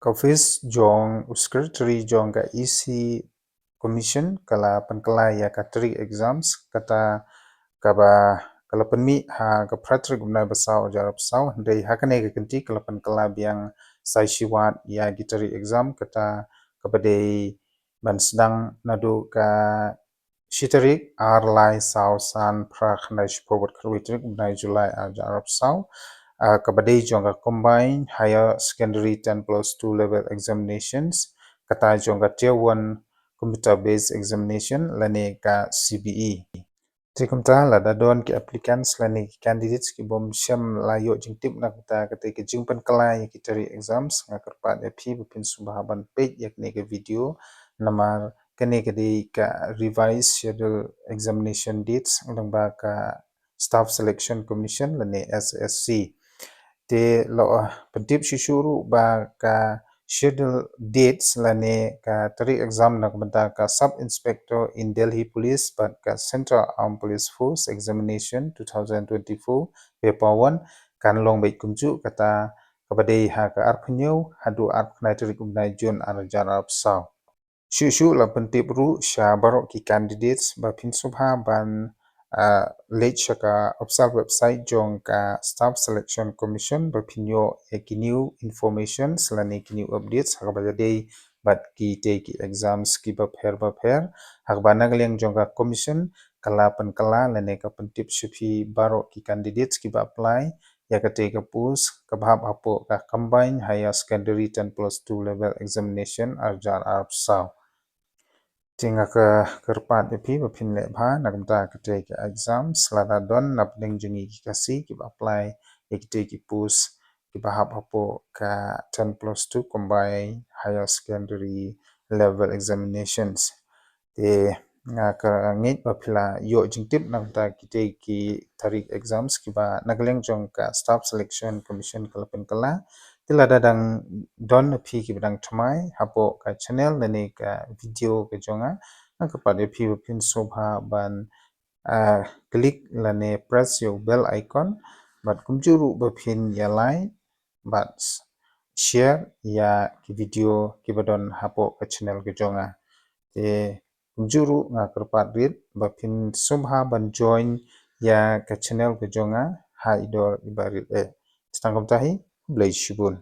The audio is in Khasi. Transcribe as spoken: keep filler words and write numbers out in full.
Ka office jong u secretary jong ka E C Commission ka la pynkylla ïa ka tarik exams kata kaba ka la pynmih ha ka phra tarik u bnai ba saw hajar arphew saw, hynrei ha kane ka kynti ka la pynkylla biang sa shi wat ïa ki tarik exam kata kaba dei ban sdang naduh ka shi tarik ar lai saw san phra khyndai shiphew bad khatwei tarik u bnai July ar hajar arphew saw, ah, kaba dei jong ka Combined Higher Secondary ten plus two Level Examinations, kata jong ka Tier one Computer Based Examination lane ka C B E. Te kumta lada don ki applicants lane ki candidates ki bym shym la ïoh jingtip na ka bynta kata ka jingpynkylla ïa ki tarik exams, nga kyrpad ïa phi ba phin sngewbha ban peit ïa kane ka video namar kane ka dei ka revised schedule examination dates lyngba ka Staff Selection Commission lane S S C. Te la pyntip shuh shuh ruh ba ka schedule dates lane ka tarik exam na ka bynta ka Sub Inspector in Delhi Police bad ka Central Armed Police Force Examination two thousand twenty-four Paper one kan long beit kumjuh kata kaba dei ha ka arphew hynñiew haduh arphew khyndai tarik u bnai June ar hajar arphew saw. Shuh shuh la pyntip ruh sha baroh ki candidates ba phin sngewbha ban, ah, leit sha ka official website jong ka Staff Selection Commission ba phin ïoh ïa ki new informations lane ki new updates ha kaba ïadei bad kitei ki exams kiba pher ba pher, ha kaba na ka liang jong ka Commission ka la pynkylla lane ka pyntip sha phi baroh ki candidates kiba apply ïa katei ka post kaba hap hapoh ka Combined Higher Secondary ten plus two Level Examination ar hajar arphew saw. Te nga kyrpad ïa phi ba phin leh bha na ka bynta katei ka exams lada don na pdeng jong ngi ki Khasi kiba apply ïa kitei ki post kiba hap hapoh ka ten plus two Combined Higher Secondary Level Examinations. Te nga kyrpad ba phi la ïoh jingtip na ka bynta kitei ki tarik exams kiba na ka liang jong ka Staff Selection Commission ka la pynkylla. Te lada dang don na phi kiba dang thymmai hapoh ka channel lane ka video ka jong nga, nga kyrpad ïa phi ba phin sngewbha ban, ah, click lane press ïa u bell icon bad kumjuh ruh ba phin ïa like bad share ïa ki video kiba don hapoh ka channel ka jong nga. Te kumjuh ruh nga kyrpad rit ba phin sngewbha ban join ïa ka channel ka jong nga ha i dor iba rit eh. Te tang kumta hi, khublei shibun.